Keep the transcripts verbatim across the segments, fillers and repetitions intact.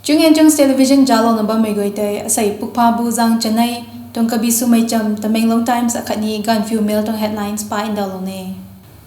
Chungin Chungs Television zalouna bammei guay tei asei pukpha bu zang chanei tuang kabi swmei cham Tamenglong Times akhatni Gaanphiu Mail tuang headlines pa ndauhlou ne.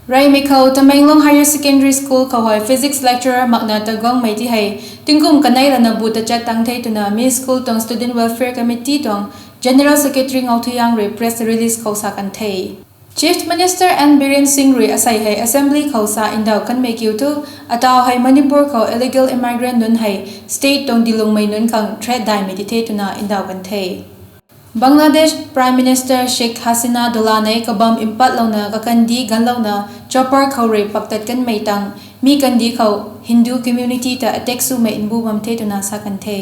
Reymei khou Tamenglong Higher Secondary School khou hei Physics lecturer makna ta guangmei ti hei tingkum kanei lana bu tachat tang the twna mi school tuang Student Welfare Committee tuang General Secretary Ngauthuiang rui press release khou sa kan the. Chief Minister N Biren Singh rui asei hei Assembly khou sa ndauh kanmei kiu thu, ataw hei Manipur khou illegal immigrant nunc hei state tuang dilungmei nunc khang threat daihmei ti the twna ndauh kan the. Bangladesh Prime Minister Sheikh Hasina dolanei kabam mpatlouna kakandih ganvlouna chopper khou rui paktat kanmei tang mi kandih khou Hindu community ta attack swmei mbu bam the twna sa kan the.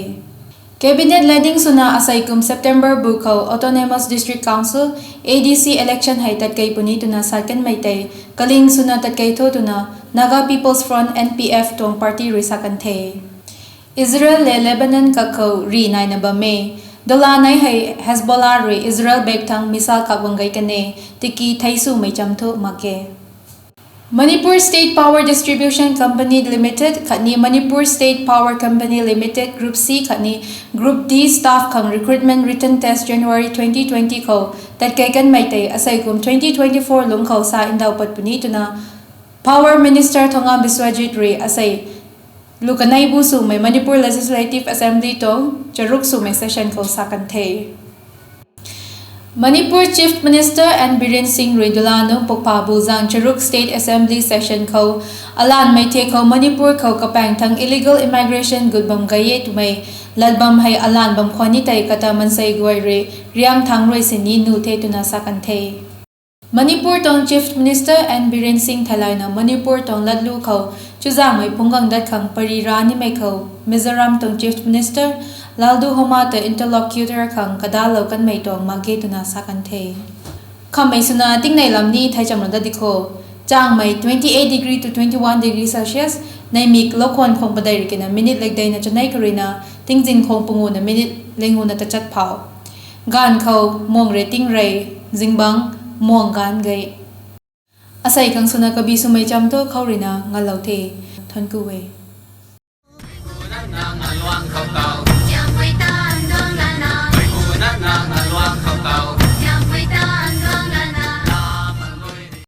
Cabinet leading swna asei kum September bu khou Autonomous District Council, A D C election hei tatkei puni twna sa kanmei tei kaling swna tatkei tho twna Naga People's Front, N P F tuang party rui sa kan the. Israel le Lebanon kak khou ri naina bam e. Dolanei hei Hezbollah rui Israel bak thang missile kak guang gei kan e, tiki thei swmei cham thu mak e. Manipur State Power Distribution Company Limited khatni Manipur State Power Company Limited Group C khatni Group D staff khang recruitment written test January twenty twenty khou tatkei kanmei tei asei kum twenty twenty-four lungc khou sa ndauh pat puni twna Power Minister Thongam Biswajit rui asei lu kanei bu swmei Manipur Legislative Assembly tuang charuk swmei session khou sa kan the. Manipur Chief Minister N Biren Singh rui dula nung pukpha bu zang charuk State Assembly session khou alanmei the khou Manipur khou kapaeng thang illegal immigration gut bam gei e twmei lat bam hei alan bam khwan ni tei kata mansei guay rui riang thang rui sini nu the twna sa kan the. Manipur tuang Chief Minister N Biren Singh theilayna Manipur tuang latlu khou chuzaenghmei phungc gang dat khang pary ra nimei khou Mizoram tuang Chief Minister Lalduhoma ta interlocutor khang kadalou kanmei tuang mak ge twna sa kan the. Khammei swna tingnei lam ni thei chamlou dat di kho. Changmei twenty-eight degree to twenty-one degree Celsius, neimik loukhwan khwang padeih rui kina minute lekdeina chanei kharuina, tingzin khwang punguna minute lenguna tachat phou. Gaanv khou muang rei ting rei, zingbangc muang gaanv gei. Asei khang swna kabi swmei cham thu khou ruina ngalou the. Thank you e.